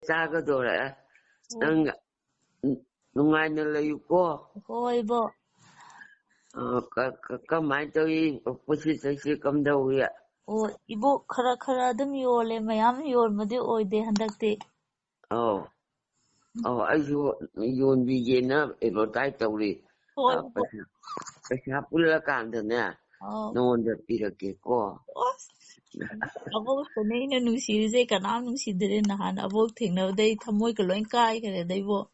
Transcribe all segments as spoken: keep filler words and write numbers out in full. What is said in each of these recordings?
ꯇꯥꯒꯗꯧꯔꯦ꯫ ꯅꯪ ꯅꯨꯡꯉꯥꯏꯅ ꯂꯩꯌꯨꯀꯣ꯫ ꯍꯣꯏ ꯏꯕꯣꯛ꯫ ꯑ, ꯀ- ꯀ- ꯀꯃꯥꯏꯅ ꯇꯧꯏ? ꯄꯨꯟꯁꯤ ꯆꯩꯁꯤ ꯀꯝꯗꯧꯏ? ꯑꯣ ꯏꯕꯣꯛ, ꯈꯔ ꯈꯔ ꯑꯗꯨꯝ ꯌꯣꯜꯂꯦ, ꯃꯌꯥꯝ ꯌꯣꯟꯕꯗꯤ ꯑꯣꯏꯗꯦ ꯍꯟꯗꯛꯇꯤ꯫ ꯑꯧ, ꯑꯧ, ꯑꯩꯁꯨ ꯌꯣꯟꯕꯤꯒꯦꯅ ꯑꯦꯗꯚꯔꯇꯥꯏꯖ ꯇꯧꯔꯤ꯫ ꯍꯣꯏ ꯑ, ꯄꯩꯁꯥ, ꯄꯩꯁꯥ ꯄꯨꯜꯂꯀꯥꯟꯗꯅꯦ ꯑꯧ꯫ ꯅꯉꯣꯟꯗ ꯄꯤꯔꯛꯀꯦꯀꯣ꯫ ꯑꯁ, ꯑꯕꯣꯛꯇꯅꯦ ꯑꯩꯅ ꯅꯨꯡꯁꯤꯔꯤꯁꯦ, ꯀꯅꯥꯝ ꯅꯨꯡꯁꯤꯗ꯭ꯔꯦ꯫ ꯅꯍꯥꯟ ꯑꯕꯣꯛ ꯊꯦꯡꯅꯕꯗꯩ ꯊꯃꯣꯏꯒ ꯂꯣꯏ ꯀꯥꯏꯈ꯭ꯔꯦꯗ ꯏꯕꯣꯛ꯫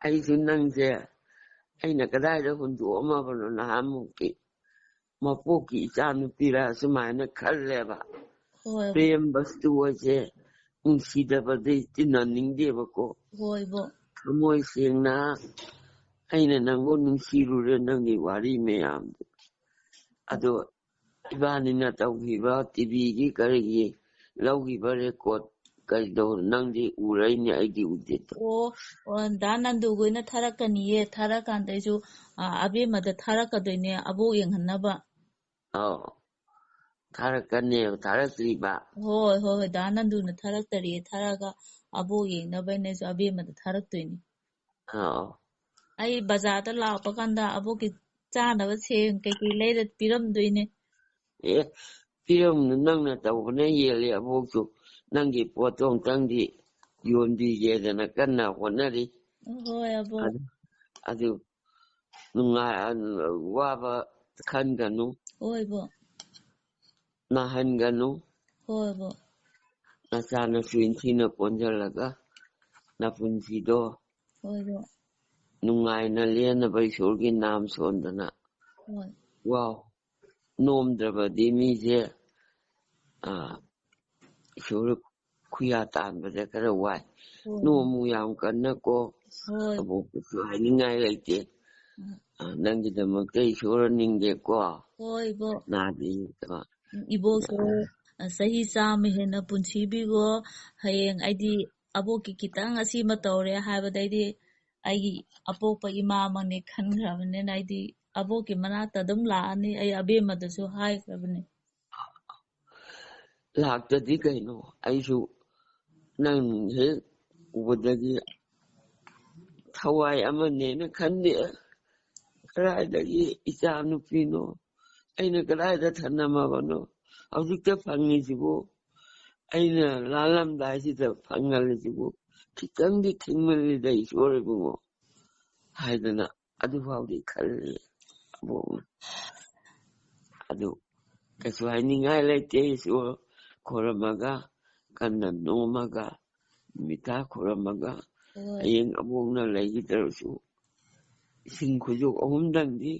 ꯑꯩꯁꯨ ꯅꯪꯁꯦ ꯑꯩꯅ ꯀꯗꯥꯏꯗ ꯍꯨꯟꯗꯣꯛꯑꯝꯃꯕꯅꯣ ꯅꯍꯥꯟꯃꯨꯛꯀꯤ ꯃꯄꯣꯛꯀꯤ ꯏꯆꯥ ꯅꯨꯄꯤꯔ ꯁꯨꯃꯥꯏꯅ ꯈꯜꯂꯦꯕ꯫ ꯍꯣꯏ ꯄ꯭ꯔꯦꯝ ꯕꯁꯇꯨ ꯑꯣꯏꯁꯦ ꯅꯨꯡꯁꯤꯗꯕꯗꯤ ꯇꯤꯟꯅꯅꯤꯡꯗꯦꯕꯀꯣ꯫ ꯍꯣꯏ ꯏꯕꯣꯛ꯫ ꯊꯃꯣꯏ ꯁꯦꯡꯅ ꯑꯩꯅ ꯅꯪꯕꯨ ꯅꯨꯡꯁꯤꯔꯨꯔꯦ, ꯅꯪꯒꯤ ꯋꯥꯔꯤ ꯃꯌꯥꯝꯗꯣ꯫ ꯑꯗꯣ ꯏꯕꯥꯅꯤꯅ ꯇꯧꯈꯤꯕ ꯇꯤꯚꯤꯒꯤ ꯀꯔꯤꯒꯤ ꯂꯧꯈꯤꯕ ꯔꯦꯀꯣꯔꯠ ꯀꯔꯤꯗꯣ ꯅꯪꯗꯤ ꯎꯔꯛꯏꯅꯦ, ꯑꯩꯗꯤ ꯎꯗꯦꯗꯣ꯫ ꯑꯣ, ꯑꯣ, ꯗꯥ ꯅꯟꯗꯨꯒꯣꯏꯅ ꯊꯥꯔꯛꯀꯅꯤꯌꯦ꯫ ꯊꯥꯔꯛꯀꯥꯟꯗ ꯑꯩꯁꯨ, ꯑ, ꯑꯕꯦꯝꯃꯗ ꯊꯥꯔꯛꯀꯗꯣꯏꯅꯦ, ꯑꯕꯣꯛ ꯌꯦꯡꯍꯟꯅꯕ꯫ ꯑꯧ, ꯊꯥꯔꯛꯀꯅꯦꯕ, ꯊꯥꯔꯛꯇ꯭ꯔꯤꯕ? ꯍꯣꯏ, ꯍꯣꯏ, ꯍꯣꯏ, ꯗꯥ ꯅꯟꯗꯨꯅ ꯊꯥꯔꯛꯇꯔꯤꯌꯦ꯫ ꯊꯥꯔꯛꯑꯒ ꯑꯕꯣꯛ ꯌꯦꯡꯅꯕ ꯑꯩꯅꯁꯨ ꯑꯕꯦꯝꯃꯗ ꯊꯥꯔꯛꯇꯣꯏꯅꯤ꯫ ꯑꯧ꯫ ꯑꯩ ꯕꯖꯥꯔꯗ ꯂꯥꯛꯄ ꯀꯥꯟꯗ ꯑꯕꯣꯛꯀꯤ ꯆꯥꯅꯕ ꯁꯦꯝ ꯀꯩꯀꯩ ꯂꯩꯔ ꯄꯤꯔꯝꯗꯣꯏꯅꯦ꯫ ꯑꯦ, ꯄꯤꯔꯝꯅꯨ, ꯅꯪꯅ ꯇꯧꯕꯅ ꯍꯦꯜꯂꯦ ꯑꯕꯣꯛꯁꯨ꯫ ꯅꯪꯒꯤ ꯄꯣꯠꯇꯣ ꯑꯃꯨꯛꯇꯪꯗꯤ ꯌꯣꯟꯕꯤꯒꯦꯗꯅ ꯀꯟꯅ ꯍꯣꯠꯅꯔꯤ꯫ ꯍꯣꯏ ꯑꯕꯣꯛ꯫ ꯑꯗꯨ, ꯑꯗꯨ ꯅꯨꯡꯉꯥꯏ, ꯋꯥꯕ ꯈꯟꯒꯅꯨ, ꯍꯣꯏ ꯏꯕꯣꯛ꯫ ꯅꯥꯍꯟꯒꯅꯨ꯫ ꯍꯣꯏ ꯏꯕꯣꯛ꯫ ꯅꯆꯥ ꯅꯁꯨ ꯏꯟꯊꯤꯅ ꯀꯣꯟꯁꯤꯜꯂꯒ ꯅꯄꯨꯟꯁꯤꯗꯣ ꯍꯣꯏ ꯏꯕꯣꯛ꯫ ꯅꯨꯡꯉꯥꯏꯅ ꯂꯦꯟꯅꯕ ꯏꯁꯣꯔꯒꯤ ꯅꯥꯝ ꯁꯣꯟꯗꯅ ꯍꯣꯏ꯫ ꯋꯥꯎ꯫ ꯅꯣꯝꯗ꯭ꯔꯕꯗꯤ ꯃꯤꯁꯦ, ꯑ, ꯏꯁꯣꯔ ꯈꯨꯌꯥ ꯇꯥꯟꯕꯗ ꯈꯔ ꯋꯥꯏ꯫ ꯍꯣꯏ꯫ ꯅꯣꯝꯃꯨ ꯌꯥꯝ ꯀꯟꯅꯀꯣ꯫ ꯍꯣꯏ꯫ ꯑꯕꯣꯛꯇꯁꯨ ꯍꯥꯏꯅꯤꯡꯉꯥꯏ ꯂꯩꯇꯦ꯫ ꯎꯝ꯫ ꯑ, ꯅꯪꯒꯤꯗꯃꯛꯇ ꯏꯁꯣꯔ ꯅꯤꯡꯒꯦꯀꯣ꯫ ꯍꯣꯏ ꯏꯕꯣꯛ꯫ ꯅꯥꯗ ꯌꯦꯛꯇꯕ꯫ ꯏꯕꯣꯛꯁꯨ, ꯑ, ꯆꯍꯤ ꯆꯥꯝꯃ ꯍꯦꯟꯅ ꯄꯨꯟꯁꯤꯕꯤꯈꯣ꯫ ꯍꯌꯦꯡ ꯑꯩꯗꯤ ꯑꯕꯣꯛꯀꯤ ꯈꯤꯇꯪ ꯑꯁꯤꯃ ꯇꯧꯔꯦ ꯍꯥꯏꯕꯗꯩꯗꯤ ꯑꯩꯒꯤ ꯑꯄꯣꯛꯄ ꯏꯃꯥꯃꯛꯅꯤ ꯈꯟꯈ꯭ꯔꯕꯅꯤꯅ ꯑꯩꯗꯤ ꯑꯕꯣꯛꯀꯤ ꯃꯅꯥꯛꯇ ꯑꯗꯨꯝ ꯂꯥꯛꯑꯅꯤ꯫ ꯑꯩ ꯑꯕꯦꯝꯃꯗꯁꯨ ꯍꯥꯏꯈ꯭ꯔꯕꯅꯤ꯫ ꯂꯥꯛꯇꯗꯤ ꯀꯩꯅꯣ? ꯑꯩꯁꯨ ꯅꯪ ꯍꯦꯛ ꯎꯕꯗꯒꯤ ꯊꯋꯥꯏ ꯑꯃꯅꯦꯅ ꯈꯟꯗꯦ꯫ ꯀꯗꯥꯏꯗꯒꯤ ꯏꯆꯥ ꯅꯨꯄꯤꯅꯣ? ꯑꯩꯅ ꯀꯗꯥꯏꯗ ꯊꯅꯝꯃꯕꯅꯣ? ꯍꯧꯖꯤꯛꯇ ꯐꯪꯉꯤꯁꯤꯕꯨ, ꯑꯩꯅ ꯂꯥꯜꯂꯝꯗꯥꯏꯁꯤꯗ ꯐꯪꯍꯜꯂꯤꯁꯤꯕꯨ ꯈꯤꯇꯪꯗꯤ ꯊꯦꯡꯃꯜꯂꯤꯗ, ꯏꯁꯣꯔ ꯏꯕꯨꯡꯉꯣ ꯍꯥꯏꯗꯅ ꯑꯗꯨꯐꯥꯎꯗꯤ ꯈꯜꯂꯤ ꯑꯕꯣꯛꯅ꯫ ꯑꯗꯨ ꯀꯩꯁꯨ ꯍꯥꯏꯅꯤꯡꯉꯥꯏ ꯂꯩꯇꯦ꯫ ꯏꯁꯣꯔ ꯈꯣꯏꯔꯝꯃꯒ, ꯀꯟꯅ ꯅꯣꯝꯃꯒ, ꯅꯨꯃꯤꯠ ꯇꯥ ꯈꯣꯏꯔꯝꯃꯒ, ꯍꯣꯏ꯫ ꯍꯌꯦꯡ ꯑꯕꯣꯛꯅ ꯂꯩꯈꯤꯗ꯭ꯔꯁꯨ ꯏꯁꯤꯡ ꯈꯨꯖꯣꯞ ꯑꯍꯨꯝꯗꯪꯗꯤ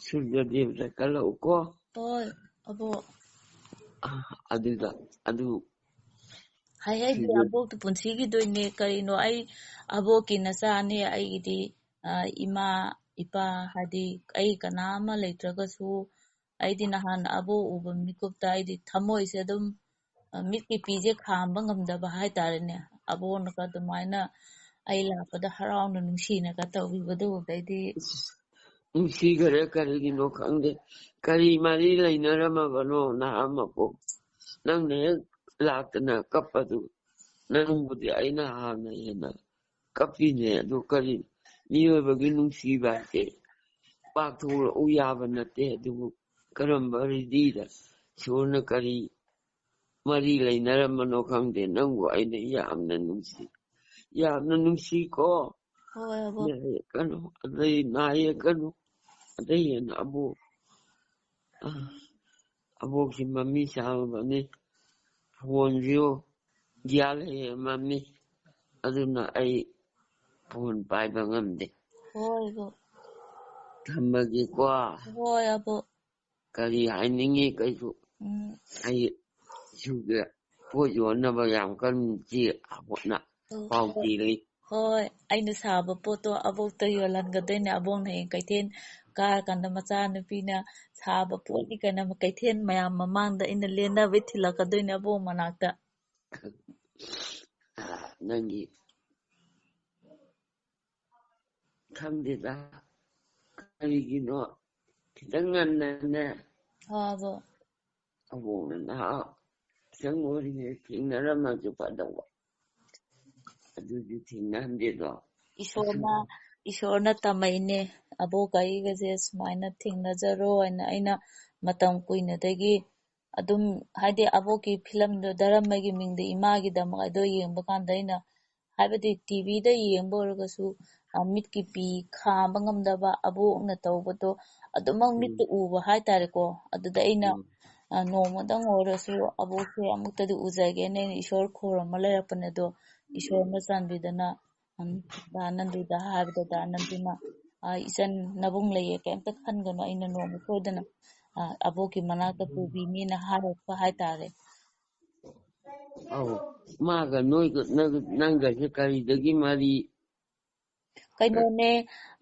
ꯁꯨꯔꯖ ꯗꯦꯕꯗ ꯀꯜꯂꯛꯎꯀꯣ꯫ ꯍꯣꯏ, ꯑꯕꯣꯛ꯫ ꯑ, ꯑꯗꯨꯗ, ꯑꯗꯨ ꯍꯥꯏ ꯍꯥꯏꯗꯤ ꯁꯨꯔꯖ ꯑꯕꯣꯛꯇꯨ ꯄꯨꯟꯁꯤꯒꯤꯗꯣꯏꯅꯦ꯫ ꯀꯔꯤꯅꯣ, ꯑꯩ ꯑꯕꯣꯛꯀꯤ ꯅꯆꯥꯅꯦ꯫ ꯑꯩꯒꯤꯗꯤ, ꯑ, ꯏꯃꯥ, ꯏꯄꯥ, ꯍꯥꯏꯗꯤ ꯑꯩ ꯀꯅꯥ ꯑꯃ ꯂꯩꯇ꯭ꯔꯒꯁꯨ, ꯑꯩꯗꯤ ꯅꯍꯥꯟ ꯑꯕꯣꯛ ꯎꯕ ꯃꯤꯀꯨꯞꯇ ꯑꯩꯗꯤ ꯊꯃꯣꯏꯁꯦ ꯑꯗꯨꯝ, ꯑ, ꯃꯤꯠꯀꯤ ꯄꯤꯁꯦ ꯈꯥꯝꯕ ꯉꯝꯗꯕ ꯍꯥꯏꯇꯥꯔꯦꯅꯦ꯫ ꯑꯕꯣꯛꯅꯒ ꯑꯗꯨꯃꯥꯏꯅ ꯑꯩ ꯂꯥꯛꯄꯗ ꯍꯔꯥꯎꯅ ꯅꯨꯡꯁꯤꯅꯒ ꯇꯧꯕꯤꯕꯗꯣ, ꯑꯗꯩꯗꯤ ꯅꯨꯡꯁꯤꯈꯔꯦ, ꯀꯔꯤꯒꯤꯅꯣ ꯈꯪꯗꯦ꯫ ꯀꯔꯤ ꯃꯔꯤ ꯂꯩꯅꯔꯝꯃꯕꯅꯣ ꯅꯍꯥ ꯃꯄꯣꯛ? ꯅꯪꯅ ꯍꯦꯛ ꯂꯥꯛꯇꯅ ꯀꯞꯄꯗꯨ, ꯅꯪꯕꯨꯗꯤ ꯑꯩꯅ ꯍꯥꯟꯅ ꯍꯦꯟꯅ ꯀꯞꯄꯤꯅꯦ꯫ ꯑꯗꯨ ꯀꯔꯤ, ꯃꯤꯑꯣꯏꯕꯒꯤ ꯅꯨꯡꯁꯤꯕ ꯍꯥꯏꯁꯦ ꯄꯥꯛꯊꯣꯛꯂꯛꯎ ꯌꯥꯕ ꯅꯠꯇꯦ꯫ ꯑꯗꯨꯕꯨ ꯀꯔꯝꯕ ꯔꯤꯗꯤꯗ ꯏꯁꯣꯔꯅ ꯀꯔꯤ ꯃꯔꯤ ꯂꯩꯅꯔꯝꯕꯅꯣ ꯈꯪꯗꯦ, ꯅꯪꯕꯨ ꯑꯩꯅ ꯌꯥꯝꯅ ꯅꯨꯡꯁꯤ, ꯌꯥꯝꯅ ꯅꯨꯡꯁꯤꯀꯣ꯫ ꯍꯣꯏ, ꯑꯕꯣꯛ꯫ ꯅꯥ ꯌꯦꯛꯀꯅꯨ, ꯑꯗꯩ ꯅꯥ ꯌꯦꯛꯀꯅꯨ, ꯑꯗꯩ ꯍꯦꯟꯅ ꯑꯕꯣꯛ, ꯑ, ꯑꯕꯣꯛꯁꯤ ꯃꯃꯤ ꯁꯥꯡꯕꯅꯤ, ꯐꯣꯟꯁꯨ ꯒ꯭ꯌꯥꯟ ꯂꯩꯔꯝꯃꯝꯃꯤ, ꯑꯗꯨꯅ ꯑꯩ ꯐꯣꯟ ꯄꯥꯏꯕ ꯉꯝꯗꯦ꯫ ꯍꯣꯏ, ꯑꯕꯣꯛ꯫ ꯊꯝꯃꯒꯦꯀꯣ꯫ ꯍꯣꯏ, ꯑꯕꯣꯛ꯫ ꯀꯔꯤ ꯍꯥꯏꯅꯤꯡꯉꯤ ꯀꯩꯁꯨ꯫ ꯎꯝ꯫ ꯑꯩ ꯁꯤꯒꯤ ꯄꯣꯠ ꯌꯣꯟꯅꯕ ꯌꯥꯝ ꯀꯟꯅ ꯆꯦ-, ꯍꯣꯠꯅ-, ꯑꯣ, ꯄꯥꯎ ꯍꯣꯏ꯫ ꯆꯦꯜꯂꯤ꯫ ꯍꯣꯏ, ꯑꯩꯅ ꯁꯥꯕ ꯄꯣꯠꯇꯣ ꯑꯕꯣꯛꯇ ꯌꯣꯜꯍꯟꯒꯗꯣꯏꯅꯦ꯫ ꯑꯕꯣꯛꯅ ꯍꯌꯦꯡ ꯀꯩꯊꯦꯜ ꯀꯥꯔꯀꯥꯟꯗ ꯃꯆꯥꯅꯨꯄꯤꯅ ꯁꯥꯕ ꯄꯣꯠꯅꯤ ꯀꯥꯏꯅ ꯀꯩꯊꯦꯜ ꯃꯌꯥꯝ ꯃꯃꯥꯡꯗ ꯑꯩꯅ ꯂꯦꯟꯅꯕꯩ ꯊꯤꯜꯂꯛꯀꯗꯣꯏꯅꯦ ꯑꯕꯣꯛ ꯃꯅꯥꯛꯇ꯫ ꯑ, ꯅꯪꯒꯤ ꯈꯪꯗꯦꯗ, ꯀꯔꯤꯒꯤꯅꯣ ꯈꯤꯇꯪ ꯉꯟꯅꯅꯦ꯫ ꯍꯣꯏ, ꯑꯕꯣꯛ꯫ ꯑꯕꯣꯛꯅ ꯅꯍꯥ ꯈꯤꯇꯪ ꯑꯣꯏꯔꯤꯉꯩ ꯊꯦꯡꯅꯔꯝꯃꯁꯨ ꯐꯗꯧꯕ꯫ ꯑꯗꯨꯗꯤ ꯊꯦꯡꯅꯍꯟꯗꯦꯗꯣ꯫ ꯏꯁꯣꯔꯅ ꯏꯁꯣꯔꯅ ꯇꯝꯃꯛꯏꯅꯦ꯫ "ꯑꯕꯣꯛ ꯑꯩꯒꯁꯦ ꯁꯨꯃꯥꯏꯅ ꯊꯦꯡꯅꯖꯔꯣ" ꯍꯥꯏꯅ ꯑꯩꯅ ꯃꯇꯝ ꯀꯨꯏꯅꯗꯒꯤ ꯑꯗꯨꯝ, ꯍꯥꯏꯗꯤ, ꯑꯕꯣꯛꯀꯤ ꯐꯤꯂꯝꯗꯣ ꯙꯔꯃꯒꯤ ꯃꯤꯡꯗ ꯏꯃꯥꯒꯤꯗꯃꯛ ꯑꯗꯣ ꯌꯦꯡꯕ ꯀꯥꯟꯗ ꯑꯩꯅ, ꯍꯥꯏꯕꯗꯤ ꯇꯤꯚꯤꯗ ꯌꯦꯡꯕ ꯑꯣꯏꯔꯒꯁꯨ, ꯑ, ꯃꯤꯠꯀꯤ ꯄꯤ ꯈꯥꯝꯕ ꯉꯝꯗꯕ ꯑꯕꯣꯛꯅ ꯇꯧꯕꯗꯣ ꯑꯗꯨꯃꯛ ꯎꯝ꯫ ꯃꯤꯠꯇ ꯎꯕ ꯍꯥꯏꯇꯥꯔꯦꯀꯣ꯫ ꯑꯗꯨꯗ ꯑꯩꯅ, ꯎꯝ꯫ ꯑ, ꯅꯣꯡꯃꯗꯪ ꯑꯣꯏꯔꯁꯨ ꯑꯕꯣꯛꯁꯦ ꯑꯃꯨꯛꯇꯗꯤ ꯎꯖꯒꯦꯅ ꯑꯩꯅ ꯏꯁꯣꯔ ꯈꯨꯔꯨꯝꯃ ꯂꯩꯔꯛꯄꯅꯦ꯫ ꯑꯗꯣ ꯏꯁꯣꯔꯅ ꯆꯥꯟꯕꯤꯗꯅ, ꯎꯝ, ꯗꯥ ꯅꯟꯗꯨꯗ ꯍꯥꯏꯕꯗ ꯗꯥ ꯅꯟꯗꯨꯅ, "ꯑ, ꯏꯆꯟ ꯅꯕꯨꯡ ꯂꯩꯌꯦ, ꯀꯩꯝꯇ ꯈꯟꯒꯅꯨ, ꯑꯩꯅ ꯅꯣꯡꯃ ꯁꯣꯏꯗꯅ, ꯑ, ꯑꯕꯣꯛꯀꯤ ꯃꯅꯥꯛꯇ ꯄꯨꯕꯤꯅꯤꯅ" ꯍꯥꯏꯔꯛꯄ ꯍꯥꯏꯇꯥꯔꯦ꯫ ꯑꯧ, ꯃꯥꯒ ꯅꯣꯏꯒ, ꯅꯪ-, ꯅꯪꯒꯁꯦ ꯀꯔꯤꯗꯒꯤ ꯃꯔꯤ? ꯀꯩꯅꯣꯅꯦ,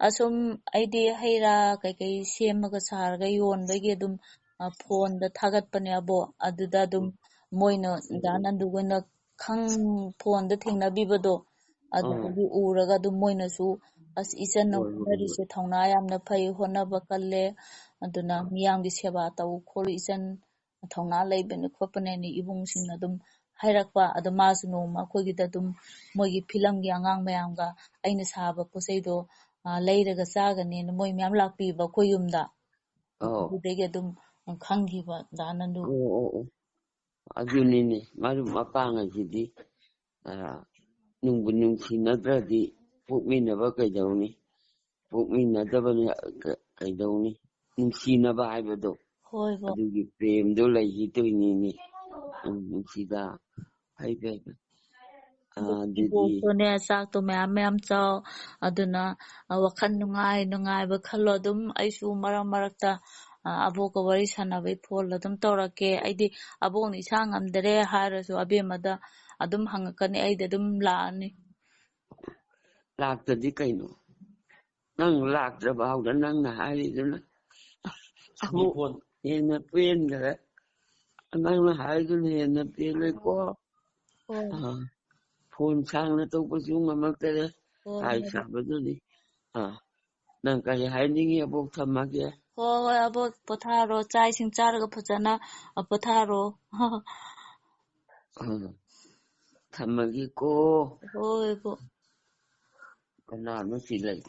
ꯑꯁꯨꯝ ꯑꯩꯗꯤ ꯍꯩ ꯔꯥ ꯀꯩꯀꯩ ꯁꯦꯝꯃꯒ ꯁꯥꯔꯒ ꯌꯣꯟꯕꯒꯤ ꯑꯗꯨꯝ, ꯑ, ꯐꯣꯟꯗ ꯊꯥꯒꯠꯄꯅꯦ ꯑꯕꯣꯛ꯫ ꯑꯗꯨꯗ ꯑꯗꯨꯝ ꯎꯝ꯫ ꯃꯣꯏꯅ, ꯎꯝ꯫ ꯗꯥ ꯅꯟꯗꯨꯒꯅ ꯈꯪ-, ꯐꯣꯟꯗ ꯊꯦꯡꯅꯕꯤꯕꯗꯣ, ꯑꯗꯨꯗꯒꯤ ꯎꯔꯒ ꯑꯗꯨꯝ ꯃꯣꯏꯅꯁꯨ, "ꯑꯁ, ꯏꯆꯟꯅ ꯍꯣꯏ, ꯍꯣꯏ, ꯍꯣꯏ꯫ ꯍꯣꯠꯅꯔꯤꯁꯦ ꯊꯧꯅꯥ ꯌꯥꯝꯅ ꯐꯩ, ꯍꯣꯠꯅꯕ ꯀꯜꯂꯦ, ꯑꯗꯨꯅ ꯃꯤꯌꯥꯝꯒꯤ ꯁꯦꯕꯥ ꯇꯧ ꯈꯣꯠꯂꯨ, ꯏꯆꯟ ꯊꯧꯅꯥ ꯂꯩꯕꯅꯤ ꯈꯣꯠꯄꯅꯦꯅ" ꯏꯕꯨꯡꯁꯤꯡꯅ ꯑꯗꯨꯝ ꯍꯥꯏꯔꯛꯄ꯫ ꯑꯗꯣ ꯃꯥꯁꯨ ꯅꯣꯡꯃ ꯑꯩꯈꯣꯏꯒꯤꯗ ꯑꯗꯨꯝ ꯃꯣꯏꯒꯤ ꯐꯤꯂꯝꯒꯤ ꯑꯉꯥꯡ ꯃꯌꯥꯝꯒ ꯑꯩꯅ ꯁꯥꯕ ꯄꯣꯠ ꯆꯩꯗꯣ, ꯑ, ꯂꯩꯔꯒ ꯆꯥꯒꯅꯦꯅ ꯃꯣꯏ ꯃꯌꯥꯝ ꯂꯥꯛꯄꯤꯕ ꯑꯩꯈꯣꯏ ꯌꯨꯝꯗ꯫ ꯑꯧ꯫ ꯑꯗꯨꯗꯒꯤ ꯑꯗꯨꯝ ꯈꯪꯈꯤꯕ ꯗꯥ ꯅꯟꯗꯨ꯫ ꯑꯣ, ꯑꯣ, ꯑꯣ꯫ ꯑꯗꯨꯅꯤꯅꯦ, ꯃꯔꯨꯞ ꯃꯄꯥꯡ ꯍꯥꯏꯁꯤꯗꯤ, ꯑ, ꯅꯨꯡꯕꯨ ꯅꯨꯡꯁꯤꯅꯗ꯭ꯔꯗꯤ ꯄꯣꯛꯃꯤꯟꯅꯕ ꯀꯩꯗꯧꯅꯤ? ꯄꯣꯛꯃꯤꯟꯅꯗꯕꯅꯤ, ꯀ-, ꯀꯩꯗꯧꯅꯤ? ꯅꯨꯡꯁꯤꯅꯕ ꯍꯥꯏꯕꯗꯣ, ꯍꯣꯏ, ꯍꯣꯏ꯫ ꯑꯗꯨꯒꯤ ꯄ꯭ꯔꯦꯝꯗꯣ ꯂꯩꯈꯤꯗꯣꯏꯅꯤꯅꯦ꯫ ꯎꯝ, ꯅꯨꯡꯁꯤꯗ꯫ ꯐꯩ, ꯐꯩ, ꯐꯩ꯫ ꯑ, ꯑꯗꯨꯗꯤ ꯏꯕꯣꯛꯇꯣꯅꯦ, ꯆꯥꯛꯇꯣ ꯃꯌꯥꯝ ꯃꯌꯥꯝ ꯆꯥꯎ꯫ ꯑꯗꯨꯅ, ꯑ, ꯋꯥꯈꯜ ꯅꯨꯡꯉꯥꯏ ꯅꯨꯡꯉꯥꯏꯕ ꯈꯜꯂꯣ꯫ ꯑꯗꯨꯝ ꯑꯩꯁꯨ ꯃꯔꯛ ꯃꯔꯛꯇ, ꯑ, ꯑꯕꯣꯛꯀ ꯋꯥꯔꯤ ꯁꯥꯟꯅꯕꯩ ꯐꯣꯟ ꯑꯗꯨꯝ ꯇꯧꯔꯛꯀꯦ꯫ ꯑꯩꯗꯤ ꯑꯕꯣꯛꯅ ꯏꯁꯥ ꯉꯝꯗꯔꯦ ꯍꯥꯏꯔꯁꯨ ꯑꯕꯦꯝꯃꯗ ꯑꯗꯨꯝ ꯍꯪꯉꯛꯀꯅꯤ꯫ ꯑꯩꯗꯤ ꯑꯗꯨꯝ ꯂꯥꯛꯑꯅꯤ꯫ ꯂꯥꯛꯇꯗꯤ ꯀꯩꯅꯣ? ꯅꯪ ꯂꯥꯛꯇ꯭ꯔ ꯐꯥꯎꯗ ꯅꯪꯅ ꯍꯥꯏꯔꯤꯗꯨꯅ ꯑꯃꯨꯛ ꯍꯦꯟꯅ ꯄꯦꯟꯈ꯭ꯔꯦ꯫ ꯅꯪꯅ ꯍꯥꯏꯗꯨꯅ ꯍꯦꯟꯅ ꯄꯦꯜꯂꯦꯀꯣ꯫ ꯍꯣꯏ꯫ ꯑꯥ, ꯐꯣꯟ ꯁꯥꯡꯅ ꯇꯧꯕꯁꯨ ꯉꯝꯃꯛꯇꯔꯦ꯫ ꯍꯣꯏ, ꯍꯥꯏ ꯍꯣꯏ꯫ ꯁꯥꯕꯗꯨꯅꯤ꯫ ꯑꯥ, ꯅꯪ ꯀꯔꯤ ꯍꯥꯏꯅꯤꯡꯉꯤ? ꯑꯕꯣꯛ ꯊꯝꯃꯒꯦ꯫ ꯍꯣꯏ, ꯍꯣꯏ, ꯑꯕꯣꯛ ꯄꯣꯊꯥꯔꯣ꯫ ꯆꯥꯛ ꯏꯁꯤꯡ ꯆꯥꯔꯒ ꯐꯖꯅ, ꯑ, ꯄꯣꯊꯥꯔꯣ꯫ ꯑꯥ꯫ ꯊꯝꯃꯒꯦꯀꯣ꯫ ꯍꯣꯏ ꯕꯣꯛ꯫ ꯀꯅꯥꯅꯣ ꯁꯤ ꯂꯩ?